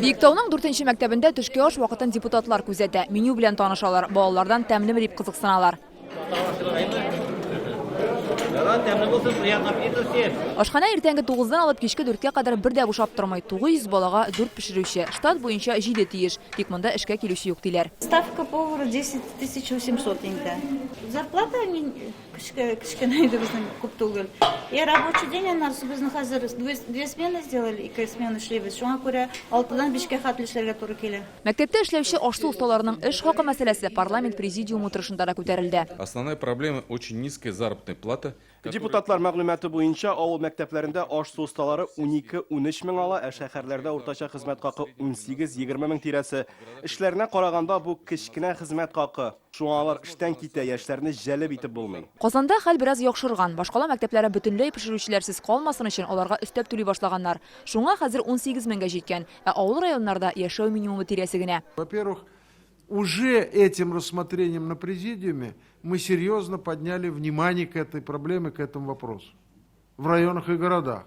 Биектауның дүртенче мәктәбендә төшке аш вакытын депутатлар күзәтә. Меню белән танышалар, балалардан тәмлеме дип кызыксыналар. Ашханә иртәнге тугыздан алып кичке дүрткә кадәр бер дә бушап тормый. 900 балага дүрт пешерүче. Штат буенча җиде тиеш. Тик монда эшкә килүче юк, диләр. Ставка повара 10 800 инде. Зарплата кечкенә инде безнең, күп түгел. И рабочий день аннары безнең хәзер две смены сделали, ике смена эшлибез. Шуңа күрә алтыдан бишкә хәтле эшләргә туры килә. Мәктәптә эшләүче аш-су осталарының эш хакы мәсьәләсе парламент президиумы утырышында да күтәрелде. Основная проблема, очень низкая заработная плата. Депутатлар мәгълүматы буенча, авыл мәктәпләрендә аш-су осталары унике-унөч мең ала, ә шәһәрләрдә уртача хезмәт хакы унсигез-егерме мең тирәсе. Эшләренә караганда, бу кечкенә хезмәт хакы. Шуңа алар эштән китә, яшьләрне җәлеп итеп булмый. Казанда хәл бераз яхшырган. Башкала мәктәпләре бөтенләй пешерүчеләрсез калмасын өчен аларга өстәп түли башлаганнар. Шуңа хәзер 18 меңгә җиткән. Ә авыл районнарда яшәү минимумы тирәсе генә. Во-первых, уже этим рассмотрением на президиуме мы серьезно подняли внимание к этой проблеме, к этому вопросу. В районах и городах.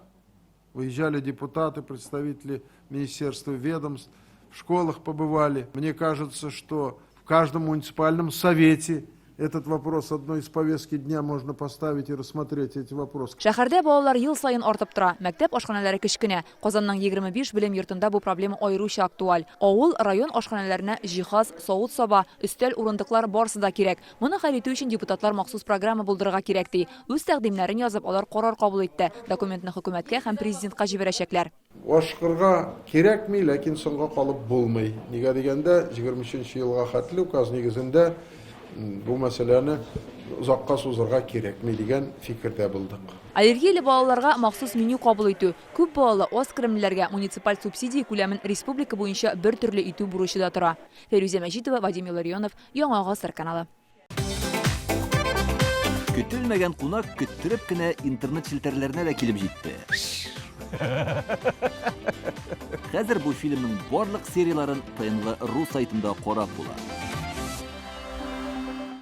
Выезжали депутаты, представители министерства, ведомств, в школах побывали. Мне кажется, что в каждом муниципальном совете этот вопрос одной из повестки дня можно поставить и рассмотреть эти вопросы. Шәһәрдә балалар ел саен артып тора. Мәктәп ашханәләре кечкенә. Казанның 25 белем йортында бу проблема аеруча актуаль. Авыл, район ашханәләренә җиһаз, савыт-саба, өстәл, урындыклар барысы да кирәк. Моны хәл итү өчен депутатлар махсус программа булдырырга кирәк ди. Үз тәкъдимнәрен язып, алар карар кабул итте. Документны хөкүмәткә һәм президентка җибәрәчәкләр. Ашыгырга кирәкми, ләкин соңга калып булмый. Нигә дигәндә, 23 елга хәтле указ нигезендә бу мәсьәләне озакка сузырга кирәкми дигән фикердә булдык. Аллергияле балаларга махсус меню кабул итү, күп балалы, аз керемлеләргә муниципаль субсидия күләмен республика буенча бер төрле итү бурычы да тора. Фәйрүзә Мәҗитова, Вадим Илларионов, Яңа гасыр каналы. Көтелмәгән кунак көттереп кенә интернет челтәрләренә дә килеп җитте. Хәзер бу фильмның барлык серияләрен ТНВ ру сайтында карап була.